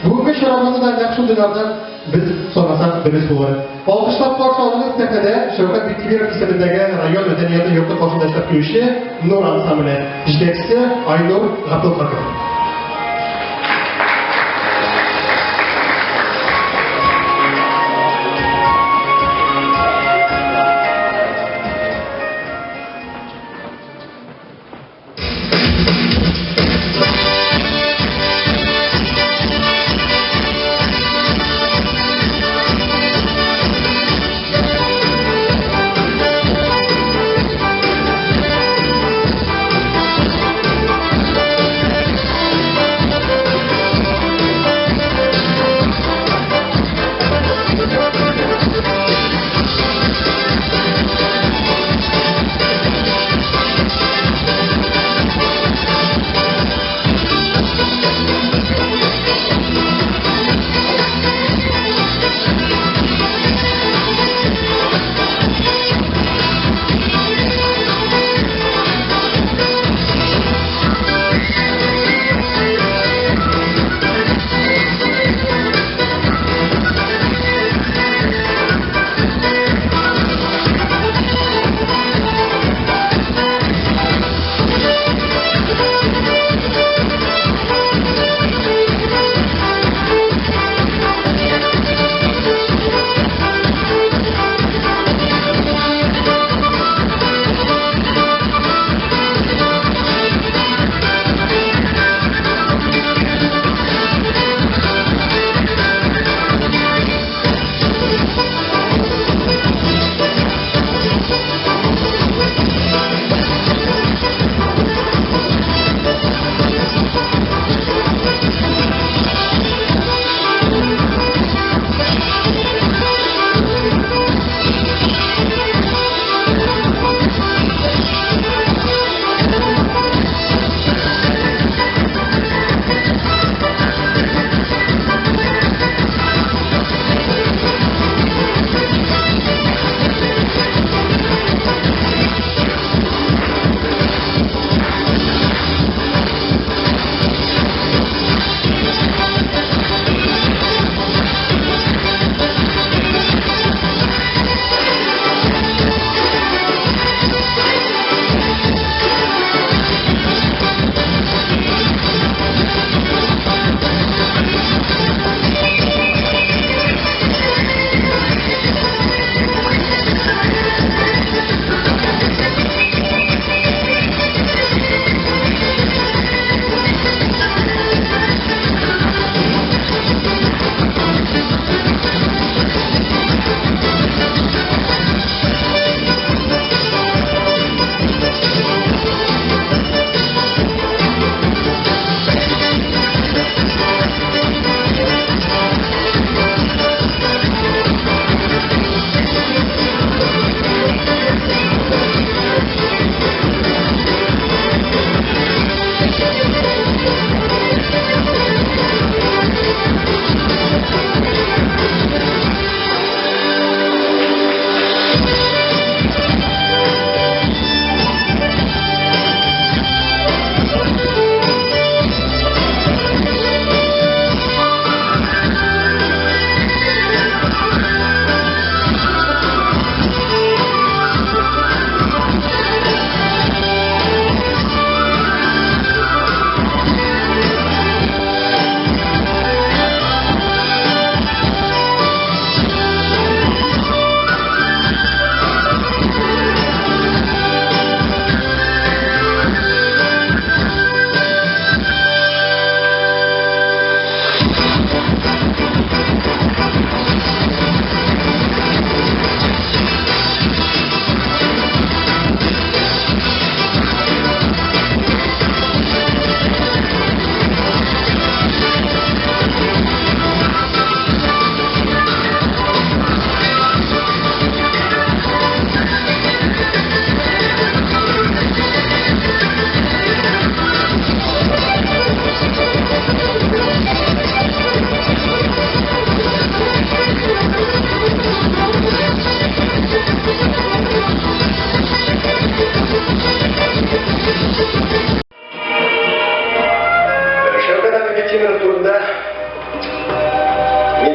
Бүгенге чарабызны да нәкъ шундыйлардан без санасак дөрес булыр. Алкышлап каршы алыгыз сәхнәдә Шәүкәт Биктимиров исемендәге район мәдәнияте йорты каршында эшләп килүче Нур ансамбле, җитәкчесе Айнур Габдулхаков.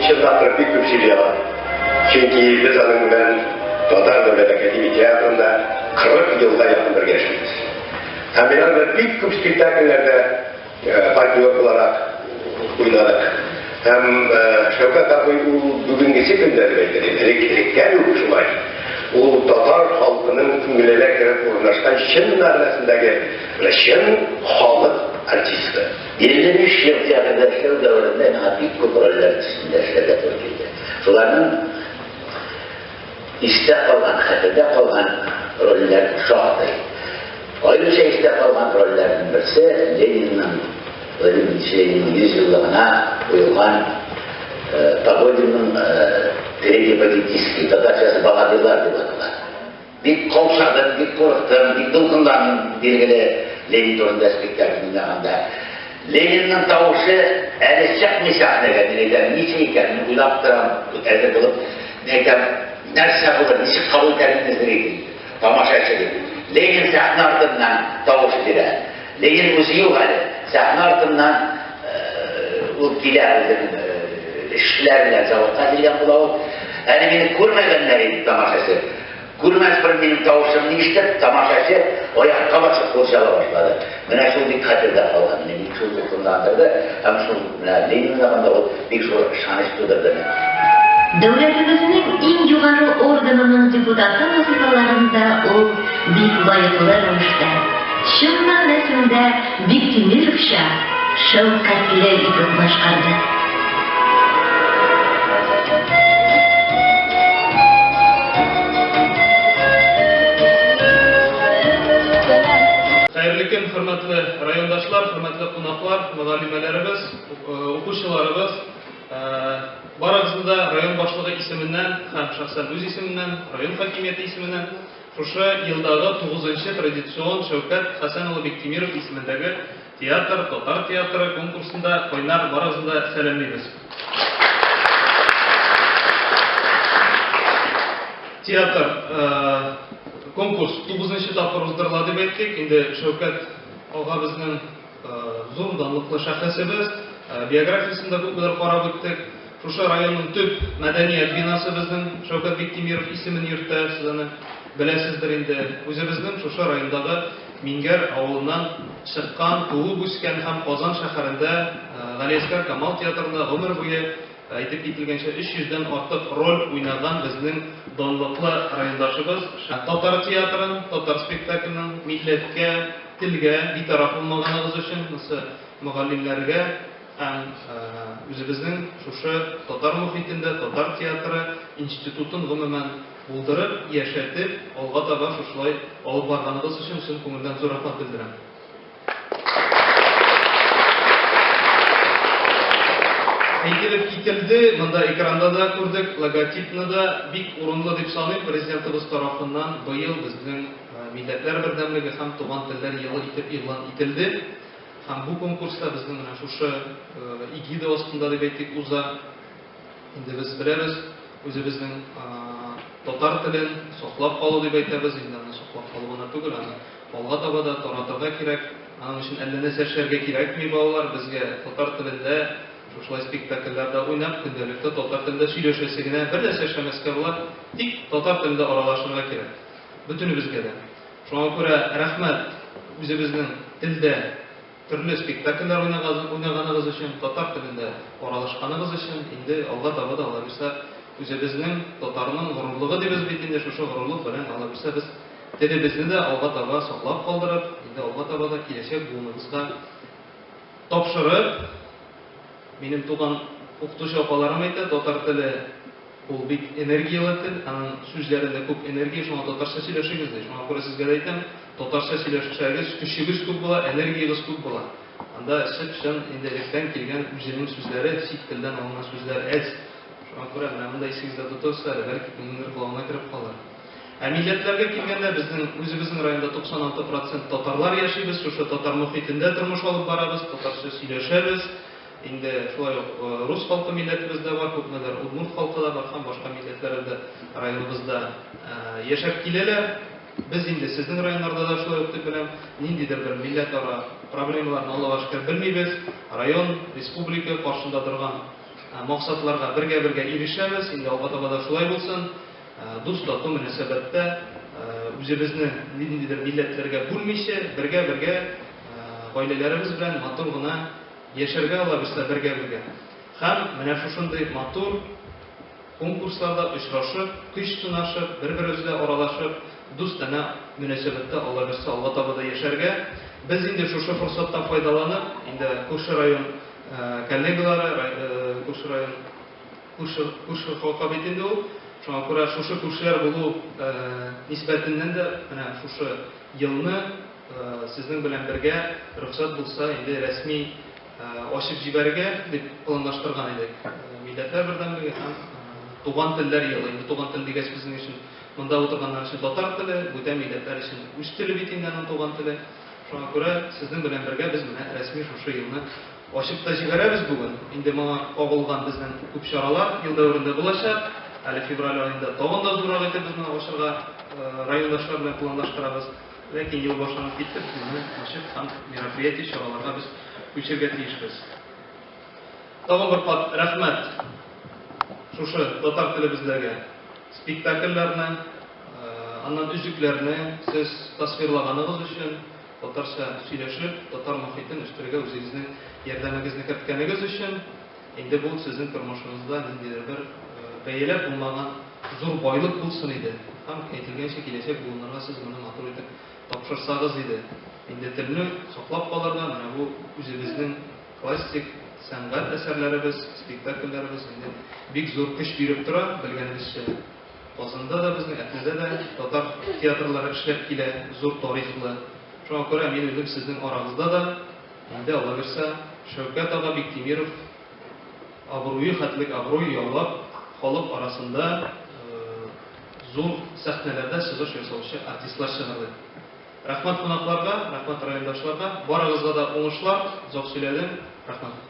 Мин чынлап торып бик күп сөйли алам. Чөнки без аның белән Татар дәүләт академия театрында 40 елга якын бергә эшлибез. Һәм мин аның белән бик күп спектакльләрдә партнер буларак уйнадык. Һәм Шәүкәт абый ул бүгенгесе көндә дип әйтер идем, элек электән үк шулай. Ул татар халкының күңеленә кереп урнашкан чын мәгънәсендәге менә чын халык артисты. 55 ел театрда эшләү дәверендә миңа бик күп рольләр өстендә эшләргә туры килде. Шуларның истә калган, хәтердә калган рольләр шактый. Аеруча истә калган рольләрнең берсе Ленинның, Владимир Ильич Ленинның 100 еллыгына куелган Погодинның Третий политический, татарчасы Баһадирлар дип атала. Бик каушадым, бик курыктым, бик дулкынландым, билгеле, Ленин турында спектакль уйнаганда. Ленинның тавышы әле чыкмый сәхнәгә, мин әйтәм, ничек икән, мин уйлап торам, әзер булып, мин әйтәм, нәрсә булыр, ничек кабул итәр мине зритель, тамашачы дип. Ленин сәхнә артыннан тавыш бирә. Ленин үзе юк әле, сәхнә артыннан ул килә үзенең эшчеләр белән заводка килгән була ул. Әле мине күрмәгәннәр инде тамашачы. Күрмәс борын минем тавышымны ишетеп, тамашачы аякка басып кул чаба башлады. Менә шул бик хәтердә калган, мине бик шул дулкынландырды һәм шул менә Ленин уйнаганда ул бик зур ышаныч тудырды миңа. Дәүләтебезнең иң югары органының депутаты вазыйфаларын да ул бик лаеклы рәвештә, чын мәгънәсендә Биктимировча шәүкатьле итеп башкарды. Хәерле көн, хөрмәтле райондашлар, хөрмәтле кунаклар, мөгаллимәләребез, укучыларыбыз. Барыгызны да район башлыгы исеменнән һәм шәхсән үз исемемнән, район хакимияте исеменнән шушы елдагы тугызынчы традицион Шәүкәт Хәсән улы Биктимиров исемендәге Театр, татар театры конкурсында кайнар барыгызны да сәламлибез. Театр конкурс тугызынчы тапкыр уздырыла дип әйттек. Инде Шәүкәт ага безнең зур данлыклы шәхесебез. Биографиясен дә күпмедер карап үттек. Шушы районның төп мәдәният бинасы безнең Шәүкәт Биктимиров исемен йөртә, сез аны беләсездер инде. Үзебезнең шушы райондагы Миңгәр авылыннан чыккан, туып үскән һәм Казан шәһәрендә Галиәсгар Камал театрында гомер буе, әйтеп кителгәнчә, 300 дән артык роль уйнаган безнең данлыклы райондашыбыз. Татар театрын, татар спектакленең милләткә, телгә битараф булмаганыгыз өчен, монысы мөгаллимнәргә һәм үзебезнең шушы татар мохитендә татар театры институтын гомумән булдырып, яшәтеп, алга таба шушылай алып барганыгыз өчен чын күңелдән зур рәхмәт белдерәм. Әйтелеп кителде, монда экранда да күрдек, логотипны да бик урынлы дип саныйм, Президентыбыз тарафыннан быел безнең Милләтләр бердәмлеге һәм туган телләр елы итеп игълан ителде. Һәм бу конкурс та безнең менә шушы эгида астында дип әйтик уза. Инде без беләбез, үзебезнең татар телен саклап калу дип әйтәбез, инде аны саклап калу гына түгел, аны алга таба да таратырга кирәк. Аның өчен әллә нәрсә эшләргә кирәкми, балалар, безгә татар телендә шушылай спектакльләрдә уйнап, көндәлектә татар телендә сөйләшәсе генә, бер нәрсә эшләмәскә була, тик татар телендә аралашырга кирәк. Бөтенебезгә дә. Шуңа күрә рәхмәт үзебезнең телдә төрле спектакльләр уйнаганыгыз өчен, татар телендә аралашканыгыз өчен, инде алга таба да, аллабирса, үзебезнең татарның горурлыгы дибез бит инде, шушы горурлык белән, аллабирса, без телебезне дә алга таба саклап калдырып, инде алга таба да киләчәк буыныбызга тапшырып, минем туган укытучы апаларым әйтә, татар теле Ул бик энергияле тел, аның сүзләрендә күп энергия, шуңа татарча сөйләшегез, ди. Шуңа күрә сезгә дә әйтәм, татарча сөйләшсәгез, көчегез күп була, энергиягез күп була. Анда чып-чын инде электән килгән үзенең сүзләре, чит телдән алынган сүзләр әз. Шуңа күрә менә монда исегездә тотыгыз әле, бәлки кемнеңдер колагына кереп калыр. Ә милләтләргә килгәндә, безнең үзебезнең районда 96 процент татарлар яшибез, шушы татар мохитендә тормыш алып барабыз, татарча сөйләшәбез. Инде шулай ук рус халкы милләтебез дә бар, күпмедер удмурт халкы да бар һәм башка милләтләр дә районыбызда яшәп киләләр. Без инде сезнең районнарда да шулай ук дип беләм, ниндидер бер милләтара проблемаларны Аллага шөкер белмибез. Район, республика каршында торган Максатларга бергә-бергә ирешәбез, инде алга таба да шулай булсын. Дус-тату мөнәсәбәттә үзебезне ниндидер милләтләргә бүлмичә, бергә-бергә гаиләләребез белән матур гына яшәргә алабызса бергә-бергә. Һәм менә шушындый матур конкурсларда очрашып, көч сынашып, бер-беребез белән аралашып, дустанә мөнәсәбәттә алабызса алга таба да яшәргә. Без инде шушы форсаттан файдаланып, инде күрше район коллегалары, күрше район, күрше, күрше халкы бит инде ул. Шуңа күрә шушы күршеләр булу нисбәтеннән дә менә шушы елны сезнең белән бергә рөхсәт булса инде рәсми ачып җибәрергә дип планлаштырган идек. Милләтләр бердәмлеге һәм туган телләр елы. Инде туган тел дигәч безнең өчен монда утырганнар өчен татар теле, бүтән милләтләр өчен үз теле бит инде аның туган теле. Шуңа күрә сезнең белән бергә без менә рәсми шушы елны ачып та җибәрәбез бүген. Инде моңа кагылган безнең күп чаралар ел дәверендә булачак. Әле февраль аенда тагын да зуррак итеп без моны ачырга райондашлар белән планлаштырабыз. Ләкин ел башланып китте, без моны ачып һәм мероприятие чараларга без күчәргә тиешбез. Тагын бер кат рәхмәт шушы татар телебездәге спектакльләрне, аннан өзекләрне сез тасвирлаганыгыз өчен, татарча сөйләшеп, татар мохитен үстерергә үзегезнең ярдәмегезне керткәнегез өчен, инде бу сезнең тормышыгызда ниндидер бер бәяләп булмаган зур байлык булсын иде. Һәм әйтелгәнчә, киләчәк буыннарга сез моны матур итеп тапшырсагыз иде. Инде телне саклап калырга, менә бу үзебезнең классик сәнгать әсәрләребез, спектакльләребез инде бик зур көч биреп тора, белгәнебезчә. Казанда да безнең, Әтнәдә дә татар театрлары эшләп килә, зур тарихлы. Шуңа күрә мин үзем сезнең арагызда да, инде Алла бирсә, Шәүкәт ага Биктимиров абруе хәтлек абруй яулап, халык арасында зур сәхнәләрдә чыгыш ясаучы артистлар чыгарды. Рәхмәт кунакларга, рәхмәт райондашларга, барыгызга да уңышлар, озак сөйләдем, рәхмәт.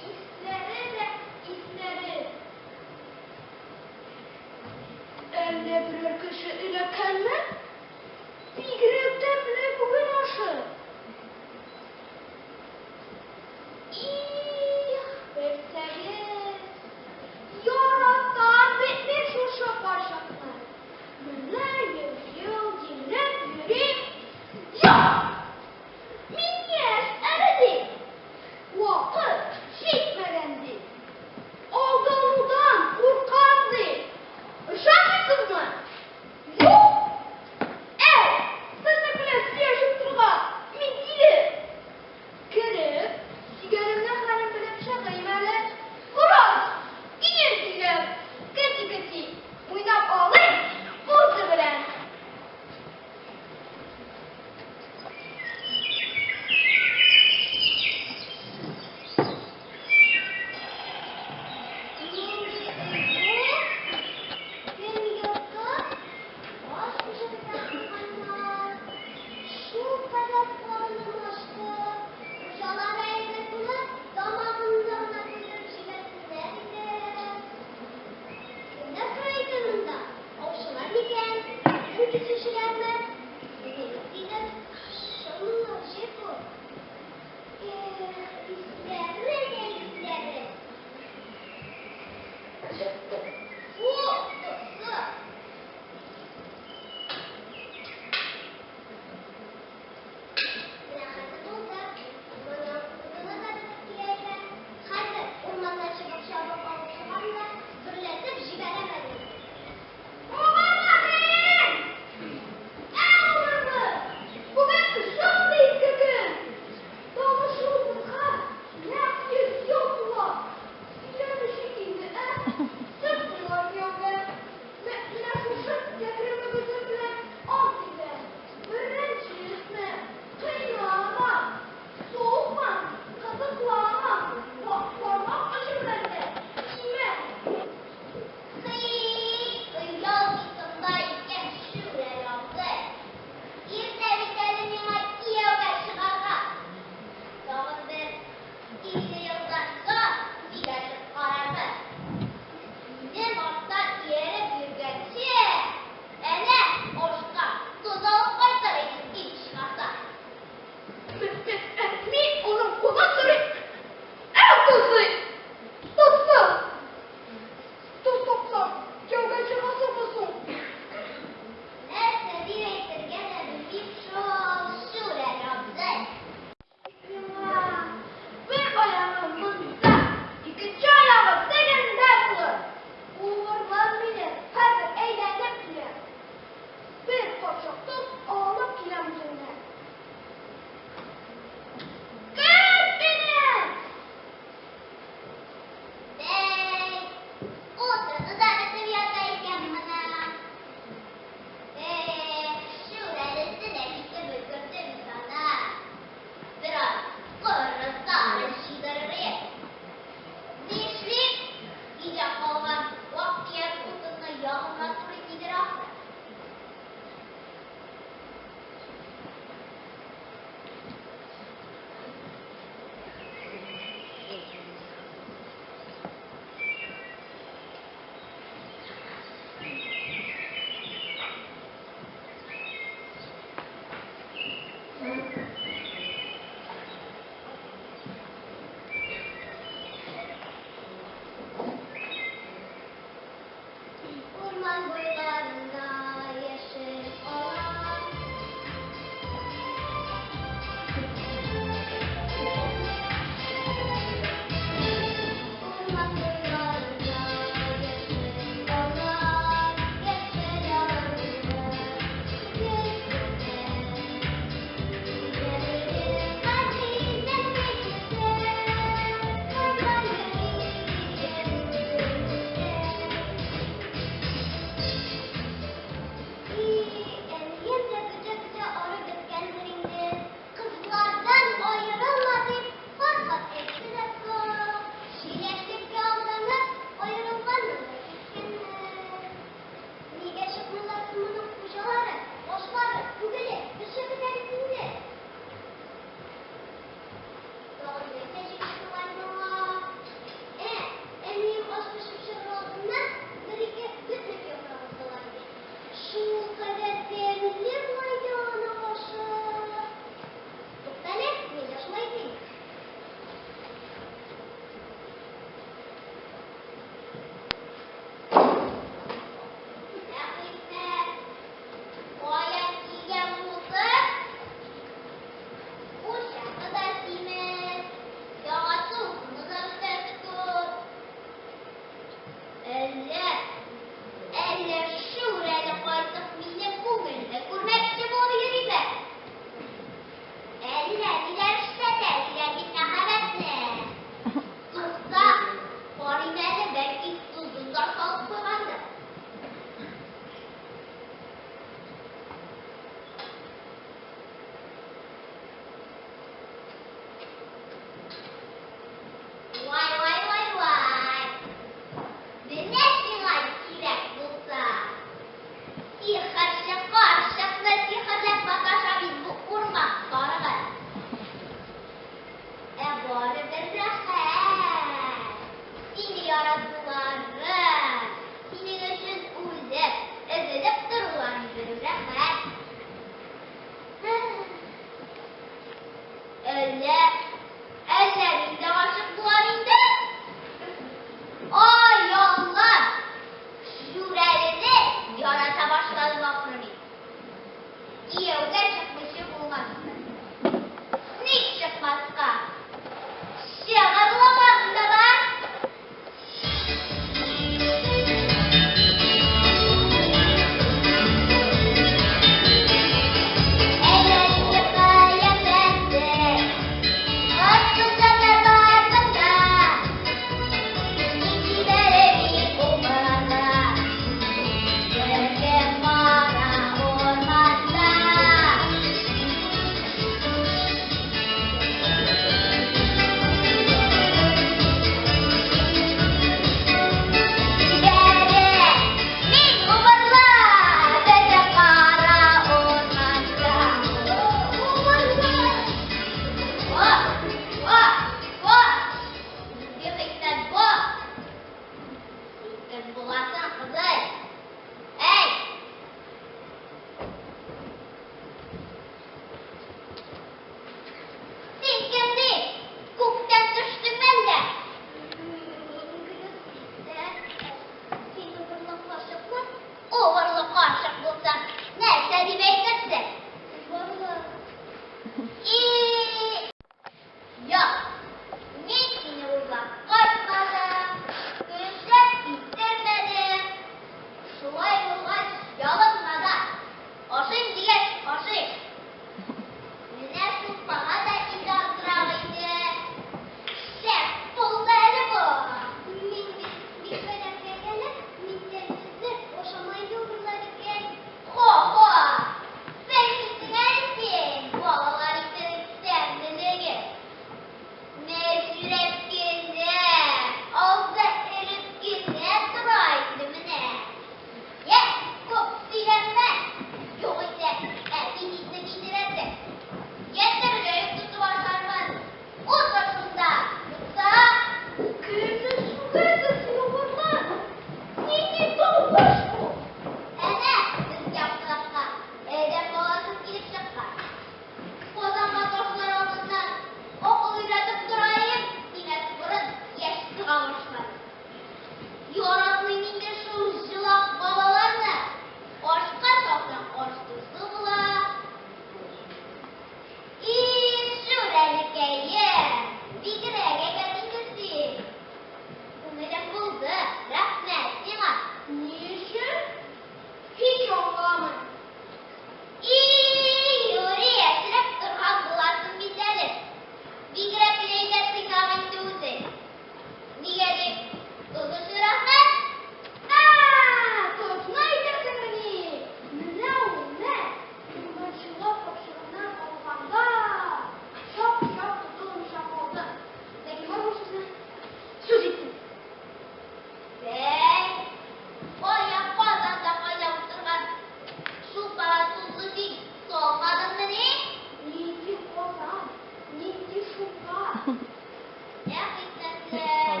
Менә хикмәтләр!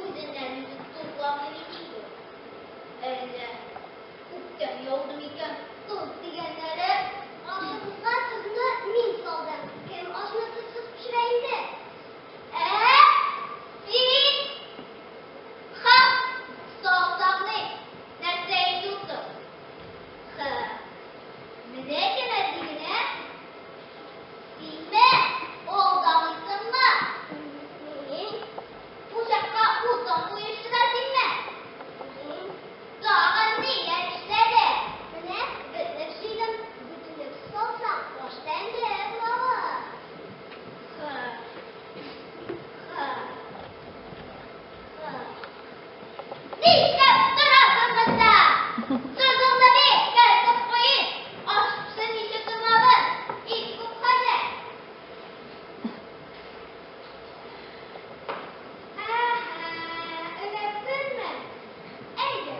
Үзеннән-үзе тозламый бит инде. Әллә күктән яуды микән тоз дигәннәре? Ашыгызга тозны мин салдым. Кем ашны тозсыз пешерә инде? Ә? Син? Ха! Сал саклыйм. Нәрсә инде ул тоз? Ха! Менә кемәтле генә. Синме? Алдамыйсыңмы? Мин. Учакка утын куючы да синме? Мин. Тагын ниләр эшләде? Менә бөтнек җыйдым. Бөтнек салсаң, аш тәмле була. Ха. Ха. Ха. Нишләп торасың монда? Тозыңны бир, кертеп куйыйм. Аш пешсен ничек тозлабыз? Ит күп хәзер. Әһә, эләктеңме? Әйдә,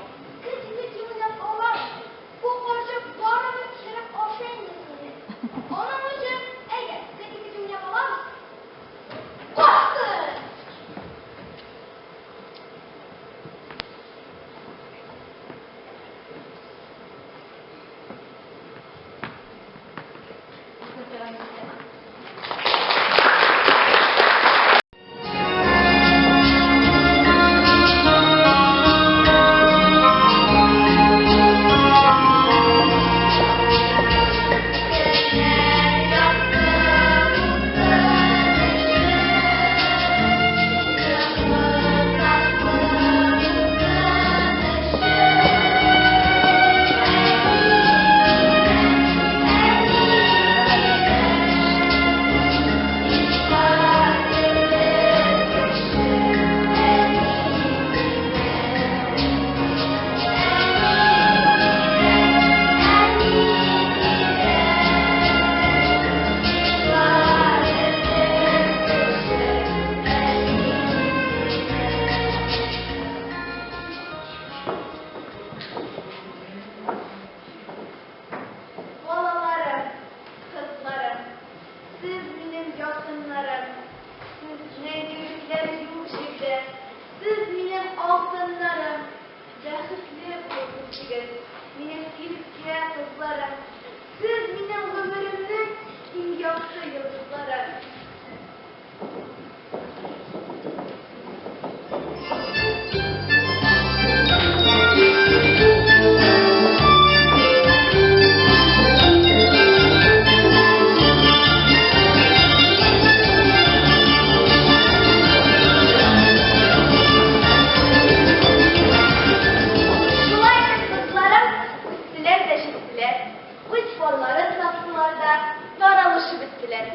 кети-кети уйнап алабыз. Бу карчык барыбер пешереп ашый инде сине. Аның өчен, әйдә, кети-кети уйнап алабыз. Качты! Балаларым, кызларым, сез минем якыннарым, сезнең кебекләр юк җирдә, сез минем алтыннарым. Бәхетле булып үсегез, минем иркә кызларым, сез минем гомеремнең иң якты йолдызлары. Шулай итеп, кызларым үстеләр дә җиттеләр, үз парларын таптылар да, таралышып беттеләр.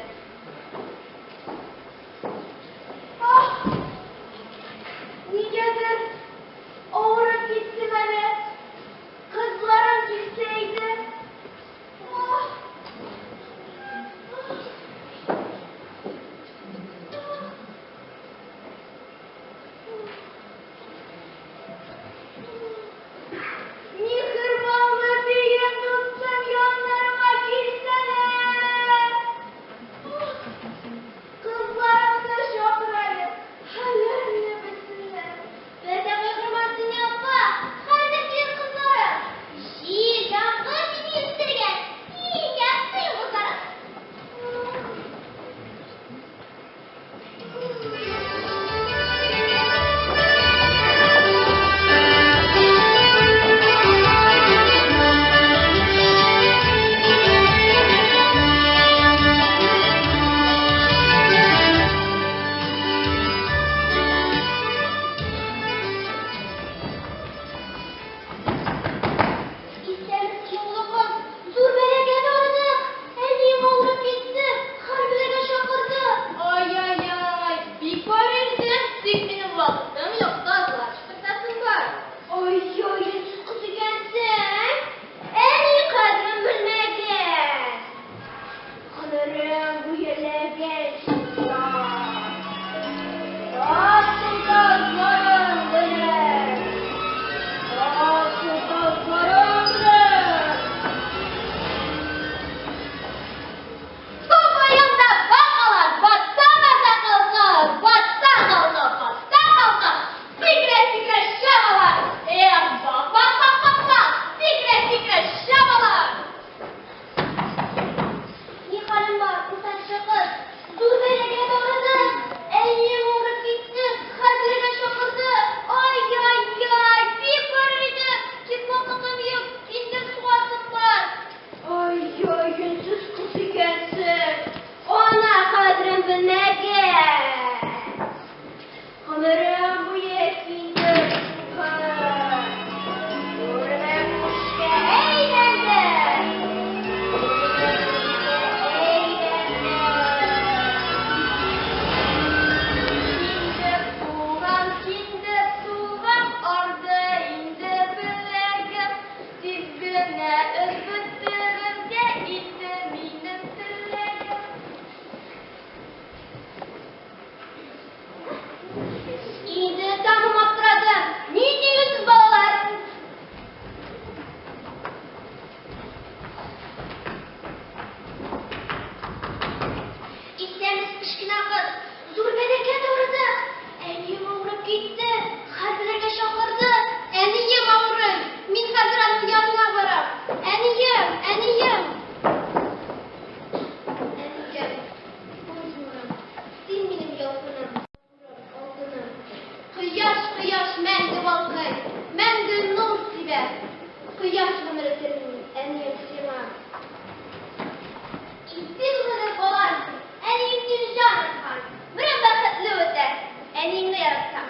Кояш гомере телим, әнием, сиңа. Исем генә баласың, әнием син җан аткан. Гомерең бәхетле үтәр, әниеңне яратсаң.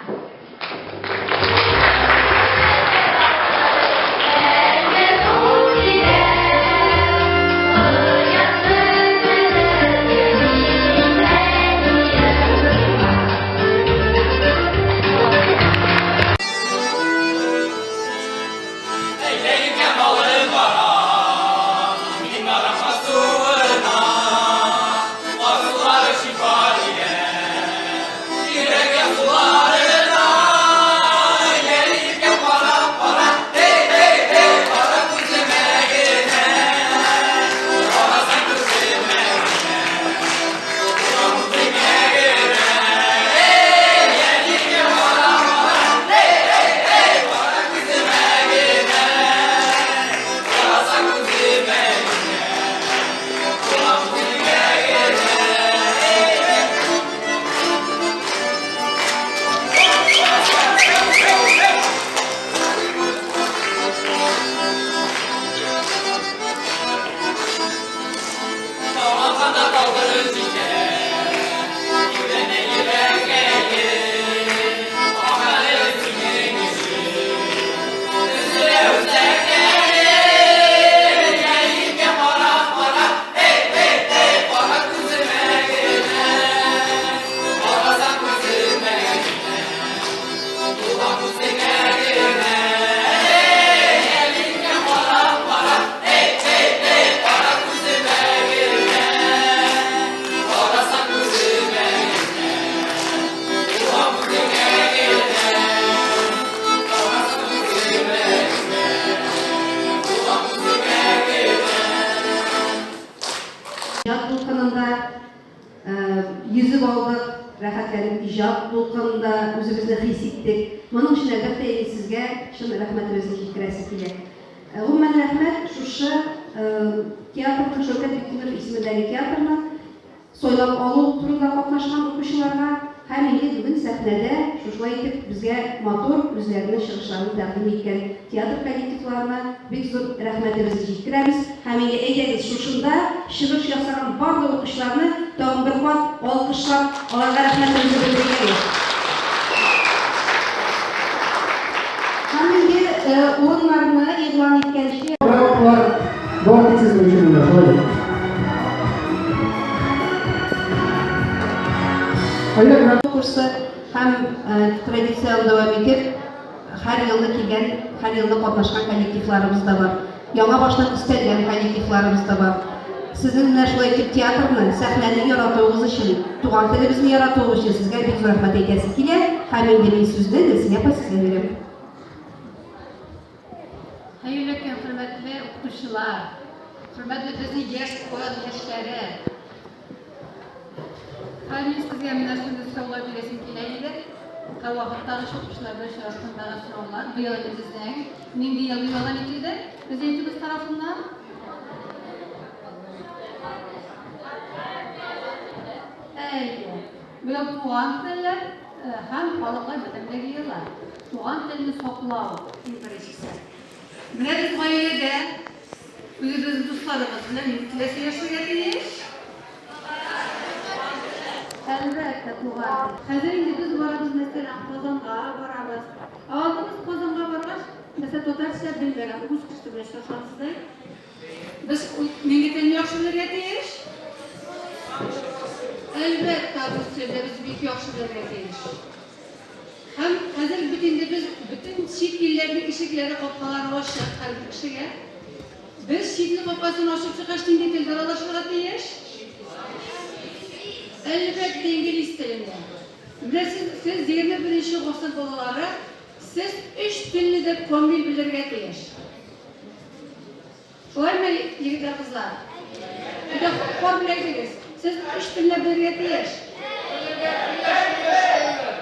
Иҗат дулкынында йөзеп алдык, рәхәтләнеп иҗат дулкынында үзебезне хис иттек. Моның өчен, әлбәттә, инде сезгә чын рәхмәтебезне җиткерәсе килә. Гомумән, рәхмәт шушы театрның, Шәүкәт Биктимеров исемендәге театрның Сайлап алу турында катнашкан укучыларга һәм инде бүген сәхнәдә шушылай итеп безгә матур үзләренең чыгышларын тәкъдим иткән театр коллективларына бик зур рәхмәтебезне җиткерәбез һәм инде әйдәгез шушында чыгыш ясаган барлык укучыларны тагын бер кат алкышлап аларга рәхмәтебезне белдерик әле. Һәм инде урыннарны игълан иткәнче. Проектлар бар бит сезнең өчен менә шулай бит. Әйдә, Конкурсы һәм традицияне дәвам итеп, һәр елны килгән, һәр елны катнашкан коллективларыбыз да бар. Яңа баштан өстәлгән коллективларыбыз да бар. Сезнең менә шулай итеп театрны, сәхнәне яратуыгыз өчен, туган телебезне яратуыгыз өчен сезгә бик зур рәхмәт әйтәсе килә. Һәм инде мин сүзне Гөлсинә апа сезгә бирәм. Хәерле көн, хөрмәтле укытучылар, хөрмәтле безнең яшь буын яшьләре. Хәзер мин сезгә менә шундый сораулар бирәсем килә иде. Һәрвакыттагы укучылар белән очрашкандагы сораулар. Быел инде безнең нинди ел дип игълан ителде Президентыбыз тарафыннан? Әйе. Быел туган телләр һәм халыклар бердәмлеге елы. Туган телне саклау иң беренчесе. Менә без гаиләдә үзебезнең дусларыбыз белән нинди телдә сөйләшергә тиеш? Әлбәттә, туган тел. Хәзер инде без барабыз, мәсәлән, Казанга барабыз. Ә анда без Казанга баргач, мәсәлән, татарча белмәгән рус кешесе белән очрашабыз да. Без нинди телне яхшы белергә тиеш? Әлбәттә, рус телен дә без бик яхшы белергә тиеш. Һәм хәзер бит инде без бөтен чит илләрнең ишекләре, капкалары ачык һәрбер кешегә. Без чит ил капкасын ачып чыккач нинди телдә аралашырга тиеш? Әлбәттә, инглиз телендә. Менә сез, сез 21 гасыр балалары, сез өч телне дә камил белергә тиеш. Шулаймы, егетләр, кызлар? Әйдә, хор белән әйтегез. Сез өч телне белергә тиеш.